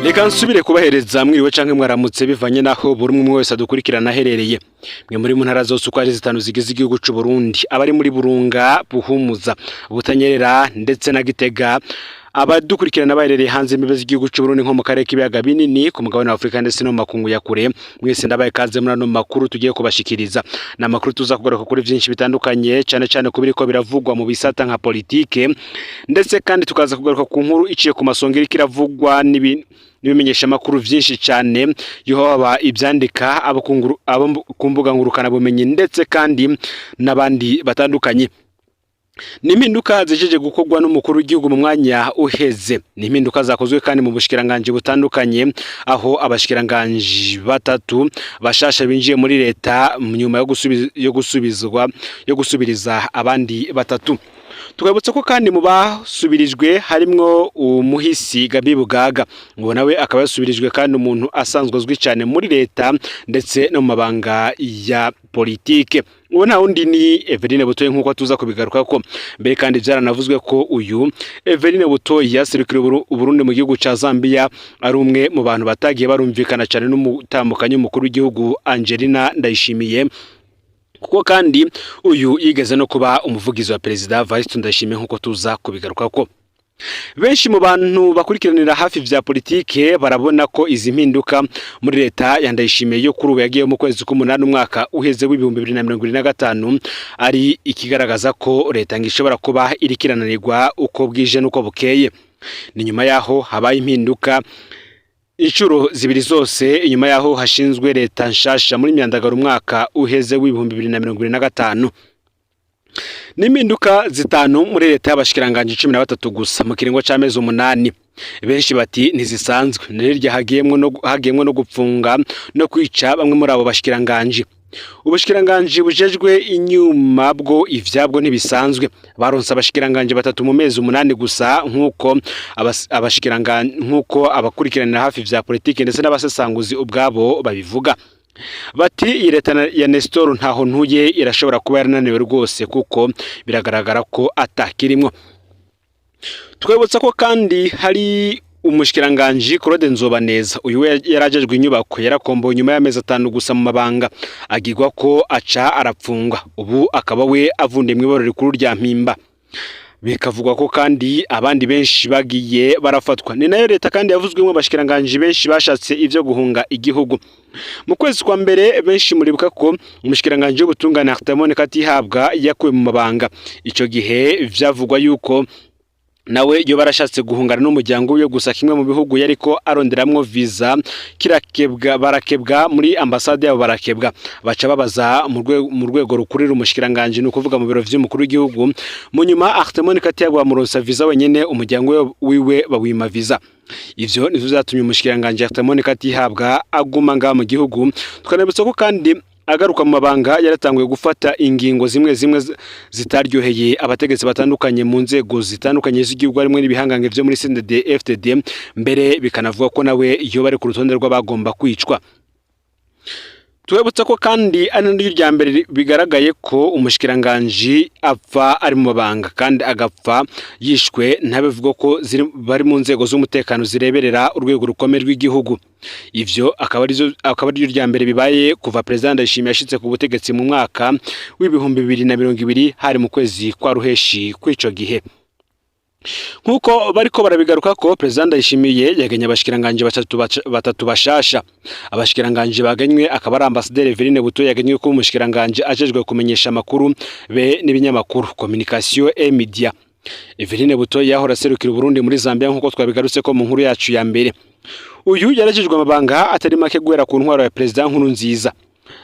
Reka nsubire kubahereza mwiriwe canke mwaramutse, bivanye naho buri umwe wese adukurikirana aherereye. Mwe muri mu ntara zose uko ari zitanu zigize igihugu c'u Burundi, abari muri Burunga, Buhumuza, Butanyerera ndetse na Gitega, abadukurikirana baherereye hanze imbibe z'igihugu c'u Burundi nko mu karere k'ibiyaga binini, ku mugabane wa Afurika ndetse no mu makungu ya kure, mwese ndabaye kaze muri ano makuru tugiye kubashikiriza. Ni amakuru tuza kugaruka kuri vyinshi bitandukanye, cane cane ku biriko biravugwa mu bisata nka politike, ndetse kandi tukaza kugaruka ku nkuru iciye ku masonga iriko iravugwa n'ibimenyesha makuru vyinshi cane, yohaba ivyandika abo abo ku mbuga ngurukana bumenyi ndetse kandi n'abandi batandukanye. Ni impinduka zijeje gukorwa n'umukuru w'igihugu mu mwanya uheze. Ni impinduka zakozwe kandi mu bushikiranganji butandukanye, aho abashikiranganji batatu bashasha binjiye muri leta nyuma yo gusubizwa, yo gusubiriza abandi batatu. Tukabutsa ko kandi mu basubirijwe harimwo umuhisi Gabi Bugaga, ngo nawe akaba yasubirijwe kandi umuntu asanzwe azwi cyane muri leta ndetse no mu mabanga ya politike. Uwo nta wundi ni Everine Butoyi, nk'uko tuza kubigaruka ko mbere. Kandi byaranavuzwe ko uyu Everine Butoyi yaserukira Uburundi mu gihugu ca Zambia ari umwe mu bantu batagiye barumvikana cyane n'umutambukanyi umukuru w'igihugu Angelina Ndayishimiye, kuko kandi uyu yigeze no kuba umuvugizi wa perezida Varisito Ndayishimiye, nk'uko tuza kubigaruka ko. Benshi mu bantu bakurikiranira hafi vya politike barabona ko izi mpinduka muri leta ya Ndayishimiye yo kuri ubu yagiye mu kwezi k'umunani umwaka uheze w'2025 ari ikigaragaza ko leta ngo ishobora kuba iriko irananirwa uko bwije n'uko bukeye. Ni nyuma yaho habaye impinduka inshuro zibiri zose, inyuma yaho hashinzwe leta nshasha muri myandagaro umwaka uheze w'2025. N'impinduka zitanu muri leta y'abashikiranganji 13 gusa mu kiringo c'amezi 8. Benshi bati ntizisanzwe. Nirya hagiyemwo no gupfunga no kwica bamwe muri abo bashikiranganji. Ubushikiranganji bujejwe inyuma bwo ivyabwo ntibisanzwe, baronse abashikiranganji batatu mu mezi 8 gusa, nk'uko abashikiranganji, nk'uko abakurikiranira hafi vya politike ndetse n'abasesanguzi ubwabo babivuga. Bati iyi leta ya Nestor ntaho ntuye irashobora kuba yarananiwe rwose, kuko biragaragara ko atakirimwo. Twibutsa ko kandi hari umushikiranganji Claude Nzobaneza, uyu we yarajejwe inyubako, yarakombowe nyuma y'amezi 5 gusa mu mabanga, agirwa ko aca arapfungwa, ubu akaba we avundiye mw'iborero rikuru rya Mpimba. Bikavugwa ko kandi abandi benshi bagiye barafatwa. Ni nayo leta kandi yavuzwemo abashikiranganji benshi bashatse ivyo guhunga igihugu. Mu kwezi kwa mbere, benshi muribuka ko umushikiranganji w'ubutungane Artamon Katihabwa yakuwe mu mabanga. Ico gihe vyavugwa yuko nawe yo barashatse guhungana n'umuryango wiwe, gusa kimwe mu bihugu yariko aronderamwo visa kirakebwa, barakebwa muri ambasade yabo, barakebwa, baca babaza mu rwego rukurira umushikiranganji, ni ukuvuga mu biro vy'umukuru w'igihugu. Mu nyuma Artemon Katihabwa bamuronsa visa wenyene, umuryango wiwe bawima visa. Ivyo nivyo vyatumye umushikiranganji Artemon Katihabwa aguma ngaha mu gihugu. Tukanabutsa ko kandi agaruka mu mabanga yaratanguye gufata ingingo zimwe zimwe zitaryoheye abategetsi batandukanye mu nzego zitandukanye z'igihugu, harimo n'ibihangange vyo muri CNDD FDD, mbere bikanavuga ko nawe iyo bari ku rutonde rw'abagomba kwicwa. Twibutsa ko kandi ari naryo rya mbere bigaragaye ko umushikiranganji apfa ari mu mabanga kandi agapfa yishwe ntabivuga ko bari mu nzego z'umutekano zireberera urwego rukomeye rw'igihugu. Ivyo akaba ariryo rya mbere bibaye kuva Perezida Ndayishimiye yashitse ku butegetsi mu mwaka w'2020, hari mu kwezi kwa ruheshi kw'ico gihe. Nk'uko bariko barabigaruka ko Perezida Ndayishimiye yagenye abashikiranganji batatu bashasha. Abashikiranganji bagenywe akaba ari Ambasaderi Everine Butoyi, yagenywe kuba umushikiranganji ajejwe kumenyesha amakuru be n'ibinyamakuru, communication et media. Everine Butoyi yahora aserukira Uburundi muri Zambia, nk'uko twabigarutse ko mu nkuru yacu ya mbere. Uyu yarajejwe amabanga atari make guhera ku ntwaro ya Perezida Nkurunziza.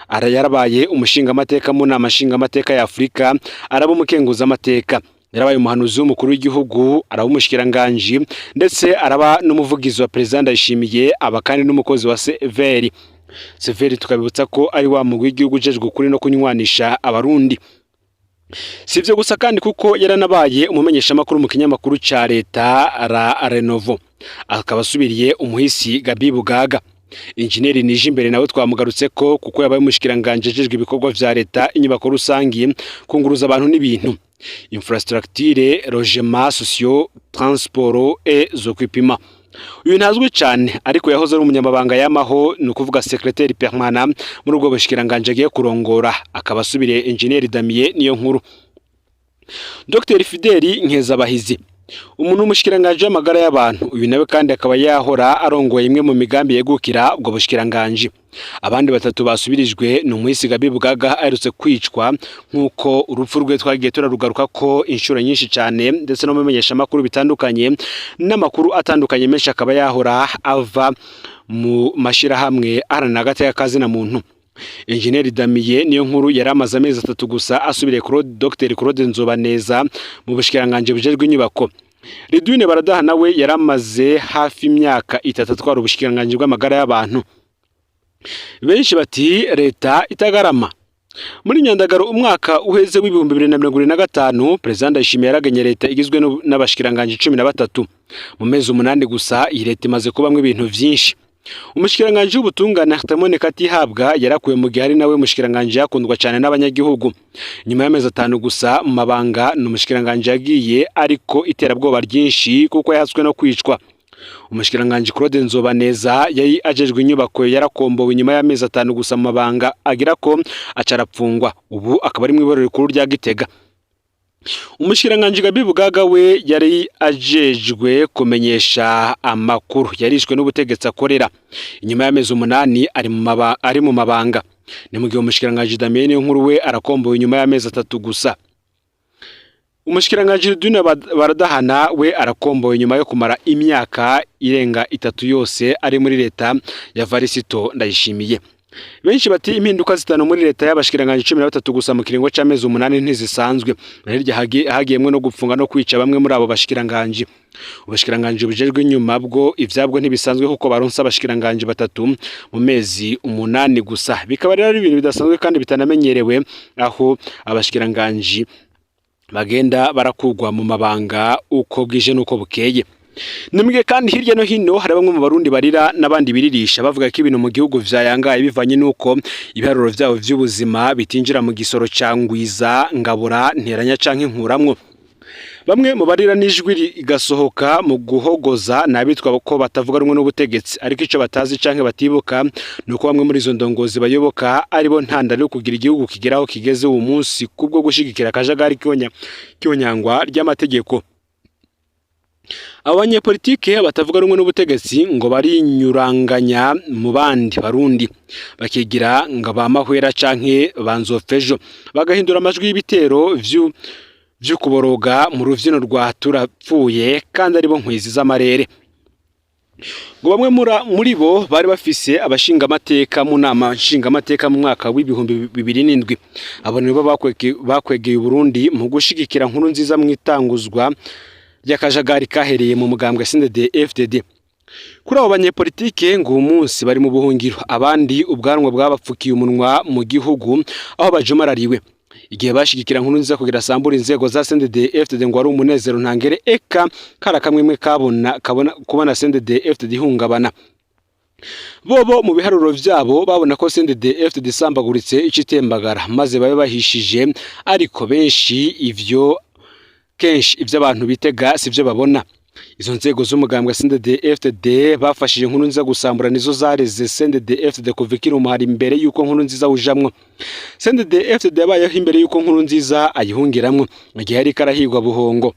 Ara yarabaye umushingamateka mu nama nshingamateka ya Afurika, araba umukenguzamateka, yarabaye umuhanuzi w'umukuru w'igihugu, araba umushikiranganji, ndetse araba n'umuvugizi wa Perezida Ndayishimiye, aba kandi n'umukozi wa Severi. Severi tukabibutsa ko ari wa mugwi w'igihugu ujejwe ukuri no kunywanisha abarundi. Si ibyo gusa kandi, kuko yaranabaye umumenyeshamakuru mu kinyamakuru ca leta La Renovo, akaba asubiriye umuhisi Gabi Bugaga. Injeniyeri Nijimbere nawe twamugarutse ko kuko yabaye umushikiranganji ajejwe ibikorwa vya leta, inyubako rusangi, kunguruza abantu n'ibintu, infrastructure, logement sociaux, transport et équipement. Uyu ntazwi cyane, ariko yahoze ari umunyamabanga yamaho, ni ukuvuga secrétaire permanent muri ubwo bushikiranganje agiye kurongora, akaba asubiriye Engineer Damien Niyo Nkuru. Dr Fideli Nkezabahizi, umuntu w'umushikiranganje w'amagara y'abantu, uyu nawe kandi akaba yahora arongoye imwe mu migambi yegukira ubwo bushikiranganje. Abandi batatu basubirijwe ni umuhisi Gabi Bugaga aherutse kwicwa, nk'uko urupfu rwe twagiye turarugaruka ko inshuro nyinshi cyane, ndetse no mu bimenyeshamakuru bitandukanye n'amakuru atandukanye menshi akaba yahora ava mu mashirahamwe aharanira agateka kazina muntu. Engineer Damien Niyo Nkuru yari amaze amezi 3 gusa asubiriye kuri Dr Claude Nzobaneza mu bushikiranganje bujejwe inyubako. Ridwine Baradaha nawe yari amaze hafi imyaka 3 atwara ubushikiranganje bw'amagara y'abantu. Benshi bati leta itagarama. Muri Nyandagaro umwaka uheze w'2025, President Ndayishimiye yaragenye leta igizwe n'abashikiranganje 13. Mu mezi 8 gusa iyi leta imaze kubamwo ibintu vyinshi. Umushikiranganje w'ubutungane Arthemone Katihabwa yarakuwe mu gihe ari nawe mushikiranganje yakundwa cyane n'abanyagihugu. Nyuma y'amezi 5 gusa mu mabanga, ni umushikiranganje yagiye ariko iterabwoba ryinshi kuko yahatswe no kwicwa. Umushikiranganje Claude Nzobaneza yari ajejwe inyubako yarakombowe nyuma y'amezi 5 gusa mu mabanga, agira ko acarapfungwa, ubu akaba ari mu iborero rikuru rya Gitega. Umushikiranganje Gabi Bugaga we yari ajejwe kumenyesha amakuru yarishwe n'ubutegetsi akorera inyuma y'amezi 8 ari mu mabanga. Ni mu gihe umushikiranganje Damien Niyonkuru we arakombowe nyuma y'amezi 3 gusa. Umushikiranganje Ridwine Baradahana we arakombowe nyuma yo kumara imyaka irenga 3 yose ari muri leta ya Varisito Ndayishimiye. Benshi bati impinduka 5 muri leta y'abashikiranganje 13 gusa mu kiringo c'amezi 8 ntizisanzwe. Hirya hagiyemwe no gupfunga no kwica bamwe muri abo bashikiranganje. Ubushikiranganje bujejwe inyuma bwo ivyabwo ntibisanzwe, kuko baronse abashikiranganje 3 mu mezi 8 gusa. Bikaba rero ari ibintu bidasanzwe kandi bitanamenyerewe, aho abashikiranganje bagenda barakugwa mu mabanga uko bwije nuko bukeye. Nimwe kandi hirya no hino hari bamwe mu Barundi barira n'abandi biririsha bavuga ko ibintu mu gihugu vyayangaye bivanye nuko ibiharuro vyabo vy'ubuzima bitinjira mu gisoro ca ngwiza, ngabura, nteranya canke nkuramwo. Bamwe mu barira n'ijwi rigasohoka mu guhogoza n'abitwa ko batavuga rumwe n'ubutegetsi, ariko ico batazi canke batibuka nuko bamwe muri izo ndongozi bayoboka aribo ntandaro yo kugira igihugu kigeraho kigeze uwo munsi, kubwo gushigikira akajagari k'ihonyangwa ry'amategeko. Abo banyepolitike batavuga rumwe n'ubutegetsi ngo barinyuranganya mu bandi Barundi, bakigira ngo ba mahwera canke banzofejo, bagahindura amajwi y'ibitero vy'ukuboroga mu ruvyino rwa turapfuye, kandi aribo nkwizi z'amarere. Ngo bamwe muri bo bari bafise abashingamateka mu nama nshingamateka mu mwaka w'2007. Abo nibo bakwegeye Uburundi mu gushigikira Nkuru Nziza mu itanguzwa ry'akajagari kahereye mu mugambwe CNDD FDD. Kuri abo banyepolitike ngo uyu munsi bari mu buhungiro, abandi ubwanwa bwabapfukiye umunwa mu gihugu aho bajumarariwe. Igihe bashigikira Nkuru Nziza kugira sambura inzego za CNDD FDD ngo ari umunezero ntangere, eka kara kamwe kabona kabona kubona CNDD FDD ihungabana. Bobo mu biharuro vyabo babona ko CNDD FDD isambaguritse icitembagara, maze babe bahishije. Ariko benshi ivyo kenshi ivyo abantu bitega sivyo babona. Izo nzego z'umugambwe CNDD FDD bafashije Nkuru Nziza gusambura nizo zareze CNDD FDD kuva ikiri umuhari imbere yuko Nkuru Nziza ujamwo. CNDD FDD yabayeho imbere yuko Nkuru Nziza ayihungiramwo igihe yariko arahigwa buhongo.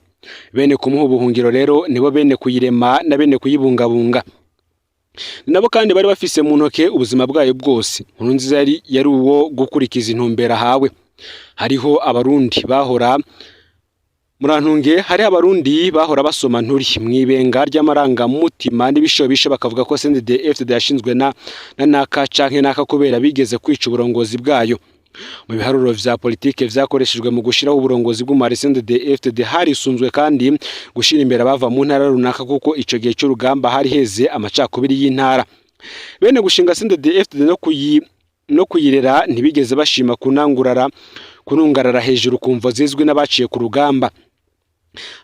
Bene kumuha ubuhungiro rero nibo bene kuyirema na bene kuyibungabunga, nabo kandi bari bafise mu ntoke ubuzima bwayo bwose. Nkuru Nziza yari uwo gukurikiza intumbero ahawe. Hariho Abarundi bahora murantunge, hari Abarundi bahora basoma nturi mwibenga ry'amarangamutima n'ibishobisho, bakavuga ko CNDD FDD yashinzwe na naka canke naka kubera bigeze kwica uburongozi bwayo. Mu biharuro vya politike vyakoreshejwe mu gushiraho uburongozi bw'umari CNDD FDD, harisunzwe kandi gushira imbere abava mu ntara runaka, kuko ico gihe c'urugamba hari heze amacakubiri y'intara. Bene gushinga CNDD FDD no kuyirera ntibigeze bashima kunangurara kunungarara hejuru ku mvo zizwi n'abaciye ku rugamba.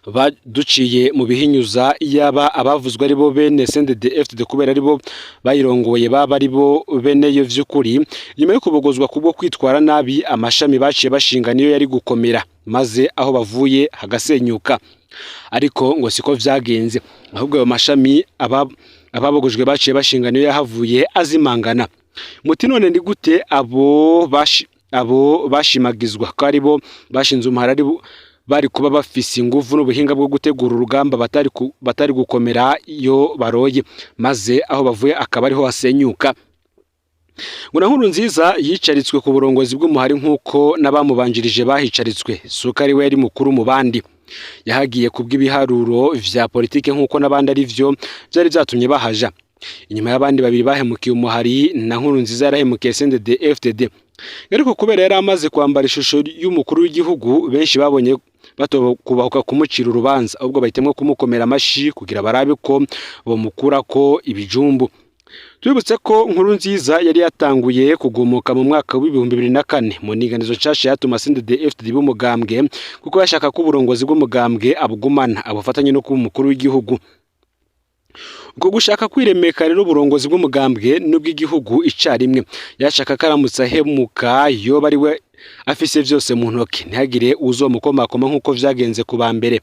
Baduciye mu bihinyuza, yaba abavuzwe aribo bene CNDD FDD kubera aribo bayirongoye, baba aribo bene yo vy'ukuri, nyuma yo kubogozwa kubwo kwitwara nabi, amashami baciye bashinga niyo yari gukomera, maze aho bavuye hagasenyuka. Ariko ngo siko vyagenze, ahubwo ayo mashami ababogojwe baciye bashinga niyo yahavuye azimangana. Muti none ni gute abo bashimagizwa ko ari bo bashinze umuhari ari bari kuba bafise inguvu n'ubuhinga bwo gutegura urugamba batari gukomera iyo baroye, maze aho bavuye akaba ariho hasenyuka? Ngo na Nkurunziza yicaritswe ku burongozi bw'umuhari nk'uko n'abamubanjirije bahicaritswe, suko ari we yari mukuru mu bandi. Yahagiye kubw'ibiharuro vya politike nk'uko n'abandi ari vyo vyari vyatumye bahaja. Inyuma y'abandi babiri bahemukiye umuhari, na Nkurunziza yarahemukiye CNDD FDD. Ariko kubera yari amaze kwambara ishusho y'umukuru w'igihugu, benshi babonye batokubahuka kumucira urubanza, ahubwo bahitemwo kumukomera amashi kugira barabe ko bomukurako ibijumbu. Tubibutse ko Nkurunziza yari yatanguye kugumuka mu mwaka w'2004 mu ndinganizo nshasha yatuma CNDD FDD b'umugambwe, kuko yashaka ko uburongozi bw'umugambwe abugumana abufatanye no kuba umukuru w'igihugu. Uko gushaka kwiremeka rero uburongozi bw'umugambwe n'ubw'igihugu icarimwe, yashaka ko aramutse ahemuka yoba ari we afise vyose mu ntoki, ntihagire uzomukomakoma nk'uko vyagenze ku ba mbere.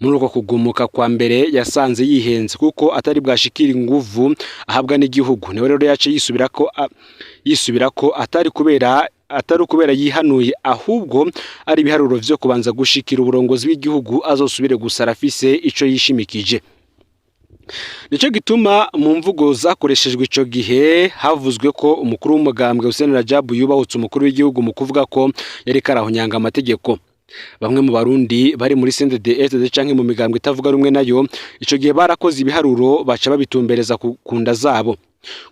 Muri uko kugumuka kwa mbere yasanze yihenze, kuko atari bwashikira inguvu ahabwa n'igihugu. Niwe rero yace yisubirako atari ukubera yihanuye, ahubwo ari ibiharuro vyo kubanza gushikira uburongozi bw'igihugu azosubire gusara afise ico yishimikije. Nico gituma mu mvugo zakoreshejwe ico gihe havuzwe ko umukuru w'umugambwe Hussein Rajab yubahutse umukuru w'igihugu mu kuvuga ko yariko arahonyanga amategeko. Bamwe mu Barundi bari muri CNDD FDD canke mu migambwe itavuga rumwe nayo ico gihe barakoze ibiharuro, baca babitumbereza ku nda zabo,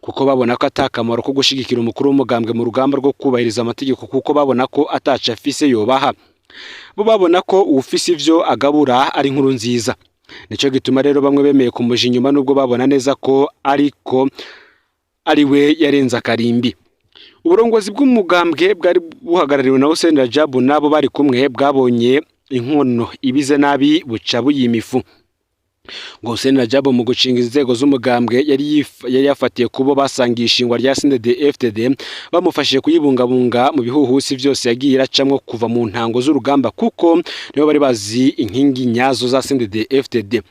kuko babona ko atakamaro ko gushigikira umukuru w'umugambwe mu rugamba rwo kubahiriza amategeko, kuko babona ko ataco afise yobaha. Bo babona ko uwufise ivyo agabura ari Nkurunziza. Nico gituma rero bamwe bemeye kumuja inyuma, nubwo babona neza ko ariko ari we yarenze akarimbi. Uburongozi bw'umugambwe bwari buhagarariwe na Hussein Rajab nabo bari kumwe bwabonye inkono ibize nabi, buca buyima ifu. Ngo Hussein Rajab mu gucinga inzego z'umugambwe yari yafatiye kubo basangiye ishingwa rya CNDD FDD, bamufashije kuyibungabunga mu bihuhusi vyose yagiye iracamwo kuva mu ntango z'urugamba, kuko nibo bari bazi inkingi nyazo za CNDD FDD.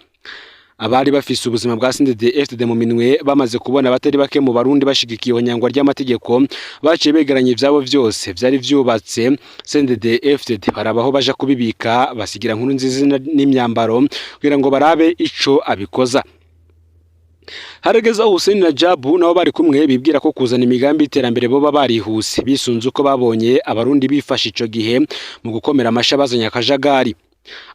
Abari bafise ubuzima bwa CNDD FDD mu minwe bamaze kubona abatari bake mu Barundi bashigikiye ihonyangwa ry'amategeko, baciye begeranya ivyabo vyose vyari vyubatse CNDD FDD, barabaho baja kubibika, basigira Nkurunziza n'imyambaro kugira ngo barabe ico abikoza. Harageze aho Hussein Rajab nabo bari kumwe bibwira ko kuzana imigambi y'iterambere boba barihuse, bisunze uko babonye Abarundi bifashe ico gihe mu gukomera amashi abazanye akajagari.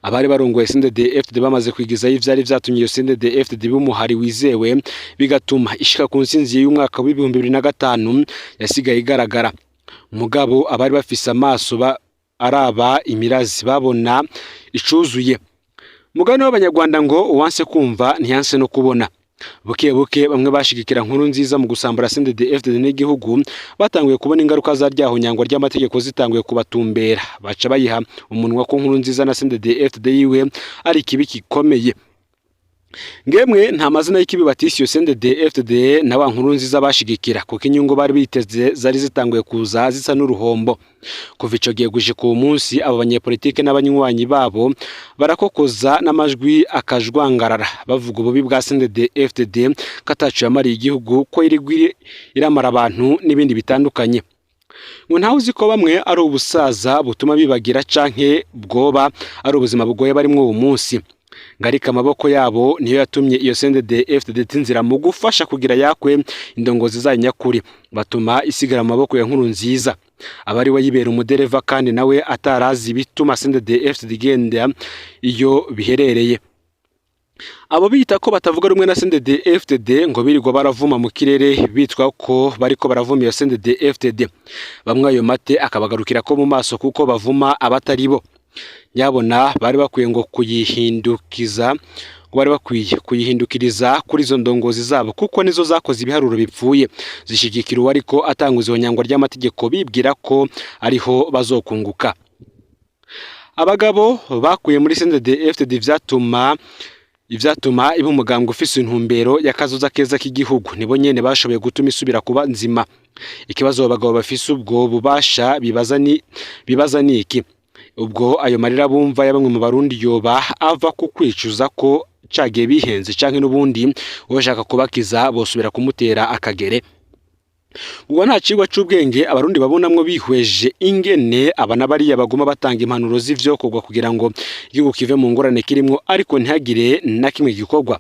Abari barongoye CNDD FDD bamaze kwigizayo ivyari vyatumye iyo CNDD FDD b'umuhari wizewe, bigatuma ishika ku ntsinzi y'umwaka w'2005 yasigaye igaragara. Mugabo abari bafise amaso araba imirazi babona icuzuye. Mugani w'Abanyarwanda ngo uwanse kumva ntiyanse no kubona. Buke buke bamwe bashigikira Nkurunziza mu gusambura CNDD FDD n'igihugu batanguye kubona ingaruka za ryahonyangwa ry'amategeko zitanguye kubatumbera, baca bayiha umunwa ko Nkurunziza na CNDD FDD yiwe ari ikibi gikomeye. Ngemwe nta mazina y'ikibi batisi iyo CNDD FDD na wa Nkurunziza bashigikira, kuko inyungu bari biteze zari zitanguye kuza zisa n'uruhombo. Kuva ico gihe gushika uwo munsi, abo banyepolitike n'abanywanyi babo barakokoza n'amajwi akajwangarara, bavuga ububi bwa CNDD FDD, ko ataco yamariye igihugu, ko irigwa iramara abantu n'ibindi bitandukanye. Ngo ntawe uzi ko bamwe ari ubusaza butuma bibagira, canke bwoba ari ubuzima bugoye barimwo uwo munsi. Ngarika amaboko yabo niyo yatumye iyo CNDD FDD inzira mu gufasha kugira yakwe indongozi zayo nyakuri, batuma isigara mu maboko ya Nkurunziza, aba ari we yibera umudereva, kandi nawe atarazi ibituma CNDD FDD igenda iyo biherereye. Abo bita ko batavuga rumwe na CNDD FDD ngo birirwa baravuma mu kirere, bitwa ko bariko baravuma iyo CNDD FDD. Bamwe ayo mate akabagarukira ko mu maso, kuko bavuma abatari bo. Nyabona bari bakwiye ngo kuyihindukiza, bari bakwiye kuyihindukiriza kuri izo ndongozi zabo, kuko nizo zakoze ibiharuro bipfuye zishigikira uwo ariko atanguza ihonyangwa ry'amategeko, bibwira ko ariho bazokunguka. Abagabo bakuye muri CNDD FDD ivyatuma iba umugambwe ufise intumbero y'akazoza keza k'igihugu, nibo nyene bashoboye gutuma isubira kuba nzima. Ikibazo abo bagabo bafise ubwo bubasha bibaza ni iki? Ubwo ayo marira bumva ya bamwe mu Barundi yoba ava ku kwicuza ko cagiye bihenze, canke n'ubundi ushaka kubakiza bosubira kumutera akagere? Ubwo nta cigwa c'ubwenge Abarundi babonamwo bihweje ingene aba na bariya baguma batanga impanuro z'ivyokorwa kugira ngo igihugu kive mu ngorane kirimwo, ariko ntihagire na kimwe gikorwa.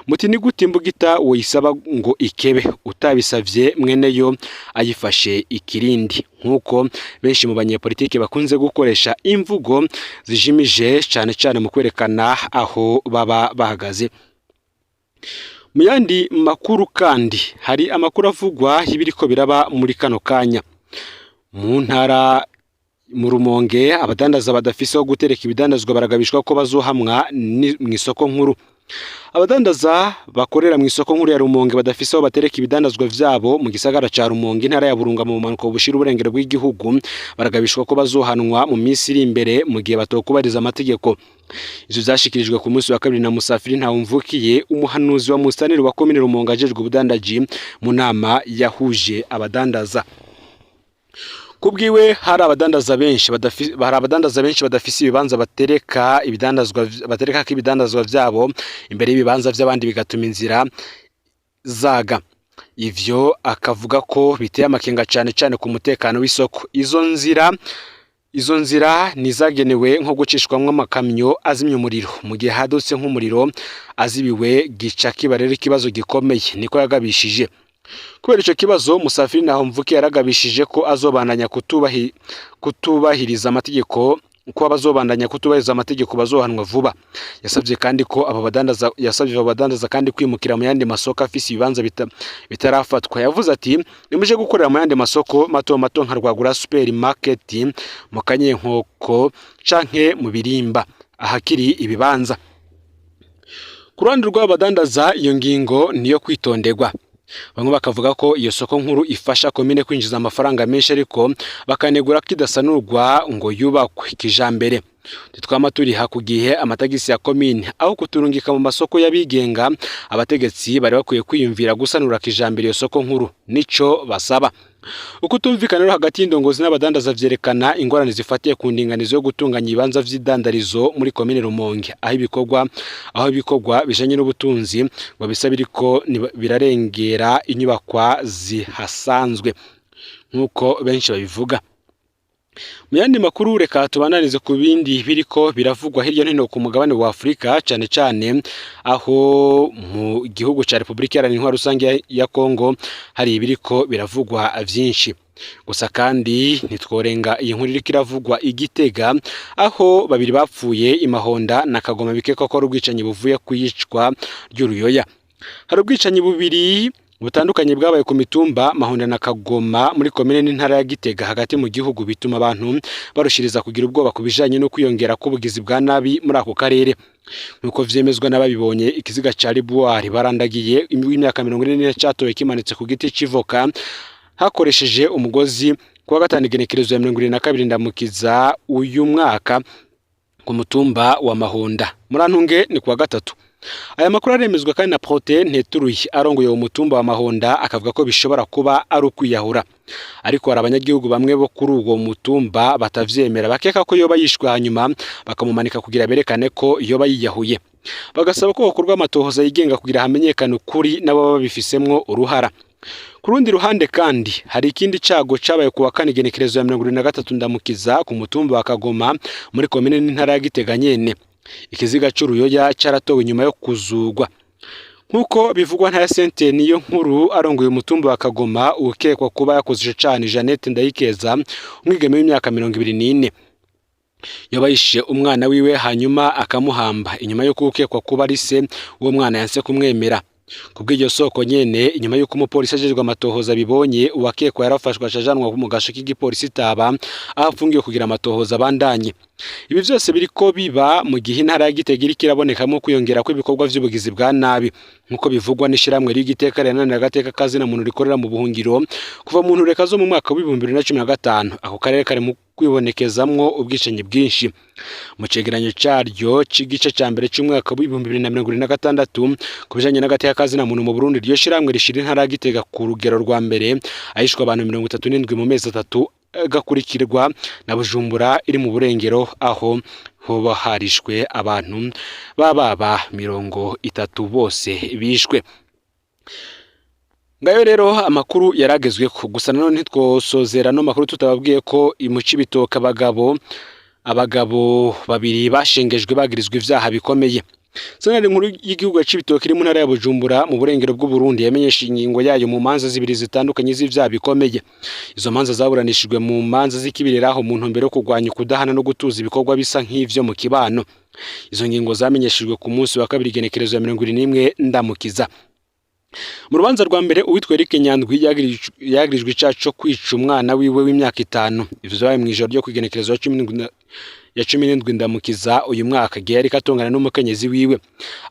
Muti ni gute imbugita woyisaba ngo ikebe utabisavye mweneyo ayifashe ikirindi? Nk'uko benshi mu banyepolitike bakunze gukoresha imvugo zijimije, cane cane mu kwerekana aho baba bahagaze. Mu yandi makuru kandi, hari amakuru avugwa y'ibiriko biraba muri kano kanya mu ntara mu Rumonge. Abadandaza badafise aho gutereka ibidandazwa baragabishwa ko bazohamwa mw'isoko nkuru. Abadandaza bakorera mu isoko nkuru ya Rumonge badafise aho batereka ibidandazwa vyabo mu gisagara ca Rumonge, intara ya Burunga, mu bumanuko bushira uburengero bw'igihugu, baragabishwa ko bazohanwa mu minsi iri imbere mu gihe batokubahiriza amategeko. Ivyo vyashikirijwe ku munsi wa kabiri na Musafiri Ntawumvukiye, umuhanuzi wa mustaneri wa komine Rumonge ajejwe ubudandaji, mu nama yahuje abadandaza. Kubwiwe, hari abadandaza benshi badafise ibibanza batereka ibidandazwa, baterekako ibidandazwa vyabo imbere y'ibibanza vy'abandi, bigatuma inzira zaga. Ivyo akavuga ko biteye amakenga cane cane ku mutekano w'isoko. Izo nzira nizagenewe nko gucishwamwo amakamyo azimya umuriro mu gihe hadutse nk'umuriro. Azibiwe gica kiba rero ikibazo gikomeye, niko yagabishije. Kubera ico kibazo, Musafiri Ntahomvuke yaragabishije ko azobandanya kutubahiriza amategeko, ko abazobandanya kutubahiriza amategeko bazohanwa vuba. Yasabye abo badandaza kandi kwimukira mu yandi masoko afise ibibanza bitarafatwa. Yavuze ati: "Nimuje gukorera mu yandi masoko mato mato nka Rwagura Supermarket, mu Kanyenkoko canke mu Birimba ahakiri ibibanza." Ku ruhande rw'abadandaza, iyo ngingo niyo kwitonderwa. Bamwe bakavuga ko iyo soko nkuru ifasha komine kwinjiza amafaranga menshi, ariko bakanegura ko idasanurwa ngo yubakwe kijambere. Twama turiha ku gihe amatagisi ya komine aho kuturungika mu masoko y'abigenga. Abategetsi bari bakwiye kwiyumvira gusanura kijambere iyo soko nkuru, nico basaba. Ukutumvikana rero hagati y'indongozi n'abadandaza vyerekana ingorane zifatiye ku ndinganizo yo gutunganya ibibanza vy'idandarizo muri komine Rumonge, aho ibikorwa bijanye n'ubutunzi ngo bisa biriko birarengera inyubakwa zihasanzwe, nk'uko benshi babivuga. Mu yandi makuru, reka tubananize ku bindi biriko biravugwa hirya no hino ku mugabane wa Afurika, cane cane aho mu gihugu ca Repubulika Iharanira Intwaro Rusange ya Kongo hari ibiriko biravugwa vyinshi. Gusa kandi ntitworenga iyi nkuru iriko iravugwa i Gitega, aho babiri bapfuye i Mahonda na Kagoma, bikekwa ko ari ubwicanyi buvuye kwiyicwa ry'uruyoya. Hari ubwicanyi bubiri butandukanye bwabaye ku mitumba Mahonda na Kagoma muri komine n'intara ya Gitega hagati mu gihugu, bituma abantu barushiriza kugira ubwoba ku bijanye no kwiyongera k'ubugizi bwa nabi muri ako karere. Nk'uko vyemezwa n'ababibonye, ikiziga ca Libuari Barandagiye w'imyaka 44 catowe kimanitse ku giti c'ivoka hakoresheje umugozi kuwa gatanu, igenekerezo ya 22 Ndamukiza uyu mwaka, ku mutumba wa Mahonda. Murantunge, ni kuwa gatatu. Aya makuru aremezwa kandi na Prote Nteturuye arongoye uwo mutumba wa Mahonda, akavuga ko bishobora kuba ari ukwiyahura. Ariko hari abanyagihugu bamwe bo kuri uwo mutumba batavyemera, bakeka ko yoba yishwe hanyuma bakamumanika kugira berekane ko yoba yiyahuye. Bagasaba ko hokorwa amatohoza yigenga kugira hamenyekane ukuri n'abo babifisemwo uruhara. Ku rundi ruhande kandi, hari ikindi cago cabaye kuwa kane, igenekerezo ya 73 Ndamukiza, ku mutumba wa Kagoma muri komine n'intara ya Gitega nyene. Ikiziga c'uruyoya caratowe inyuma yo kuzugwa, nk'uko bivugwa na Sente niyo nkuru arongoye umutumba wa Kagoma. Ukekwa kuba yakoze ico cane, Jeannette Ndayikeza, umwigeme w'imyaka 24, yoba yishe umwana wiwe hanyuma akamuhamba inyuma y'uko ukekwa kuba ari se uwo mwana yanse kumwemera. Kubw'iryo soko nyene, inyuma y'uko umupolisi ajejwe amatohoza abibonye, uwakekwa yarafashwe acajanwa mu gasho k'igipolisi Taba, aho afungiwe kugira amatohoza abandanye. Ibi vyose biriko biba mu gihe intara ya Gitega iriko irabonekamwo kwiyongera kw'ibikorwa vy'ubugizi bwa nabi, nk'uko bivugwa n'ishirahamwe ry'igiteka riharanira agateka kazina muntu rikorera mu buhungiro. Kuva mu ntureka zo mu mwaka w'2015, ako karere kari mu kwibonekezamwo ubwicanyi bwinshi. Mu cegeranyo caryo c'igice ca mbere c'umwaka w'2026 ku bijanye n'agateka kazina muntu mu Burundi, iryo shirahamwe rishira intara ya Gitega ku rugero rwa mbere, ahishwe abantu 37 mu mezi 3. Gakurikirwa na Bujumbura iri mu burengero, aho hoba harishwe abantu bababa 30 bose bishwe. Ngayo rero amakuru yaragezweko. Gusa nanone ntitwosozera no makuru tutababwiye ko mu Cibitoke abagabo babiri bashengejwe bagirizwa ivyaha bikomeye. Sentare nkuru y'igihugu ya Cibitoke iri mu ntara ya Bujumbura mu burengero bw'Uburundi yamenyesha ingingo yayo mu manza zibiri zitandukanye z'ivyaha bikomeye. Izo manza zaburanishijwe mu manza z'ikibireraho mu ntumbero yo kurwanya ukudahana no gutuza ibikorwa bisa nk'ivyo mu kibano. Izo ngingo zamenyeshejwe ku munsi wa kabiri, igenekerezo ya 71 Ndamukiza. Mu rubanza rwa mbere, uwitwa Eric Nyandwi yagirijwe icaha co kwica umwana wiwe w'imyaka 5. Ivyo vyabaye mw'ijoro ryo kw'igenekerezo ya 17 Ndamukiza uyu mwaka, igihe yariko atongana n'umukenyezi wiwe.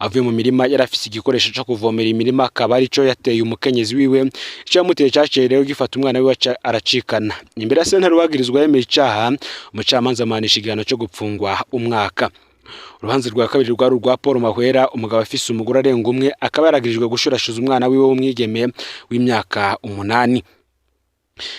Avuye mu mirima, yari afise igikoresho co kuvomera imirima, akaba arico yateye umukenyezi wiwe. Ico yamuteye caciye rero gifata umwana wiwe aracikana. Imbere ya sentare, uwagirizwa yemeye icaha, umucamanza amuhanisha igihano co gupfungwa umwaka. Urubanza rwa kabiri rwari urwa Paul Mahwera, umugabo afise umugore arenga umwe, akaba yaragirijwe gushurashuza umwana wiwe w'umwigeme w'imyaka 8.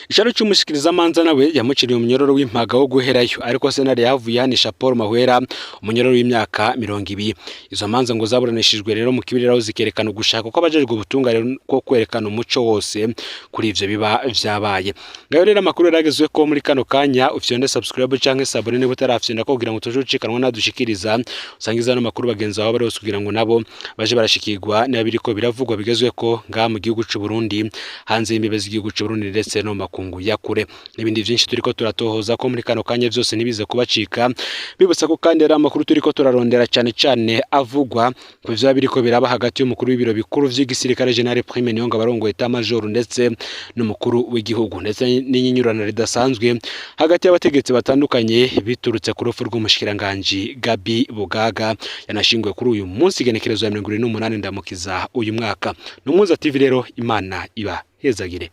Icaro c'umushikirizamanza nawe yamuciriye umunyororo w'impaga wo guherayo, ariko sentare yahavuye ihanisha Paul Mahwera umunyororo w'imyaka 20. Izo manza ngo zaburanishijwe rero mu kibiriraho, zikerekana ugushaka kw'abajejwe ubutungane ko kwerekana umuco wose kuri ivyo biba vyabaye. Ngayo rero amakuru yaragezwe ko muri kano kanya. Ufyonde subscribe canke s'abonner niba utarafyonda, ko kugira ngo tuje ucikanwa nadushikiriza. Usangiza ano makuru bagenzi bawe bari hose, kugira ngo nabo baje barashikirwa niba biriko biravugwa bigezweko ngaha mu gihugu c'u Burundi, hanze y'imbibe z'igihugu c'u Burundi, ndetse no mu makungu ya kure, n'ibindi vyinshi turiko turatohoza ko muri kano kanya, vyose ntibize kubacika. Bibutsa ko kandi ari amakuru turiko turarondera cane cane avugwa ku vyoba biriko biraba hagati y'umukuru w'ibiro bikuru vy'igisirikare, General Prime Niyongabo arongoye état-major, ndetse n'umukuru w'igihugu, ndetse n'inyinyurano ridasanzwe hagati y'abategetsi batandukanye biturutse ku rupfu rw'umushikiranganji Gabi Bugaga, yanashinguwe kuri uyu munsi, igenekerezo ya 28 Ndamukiza uyu mwaka. N'Umuhuza TV rero, Imana iba hezagire.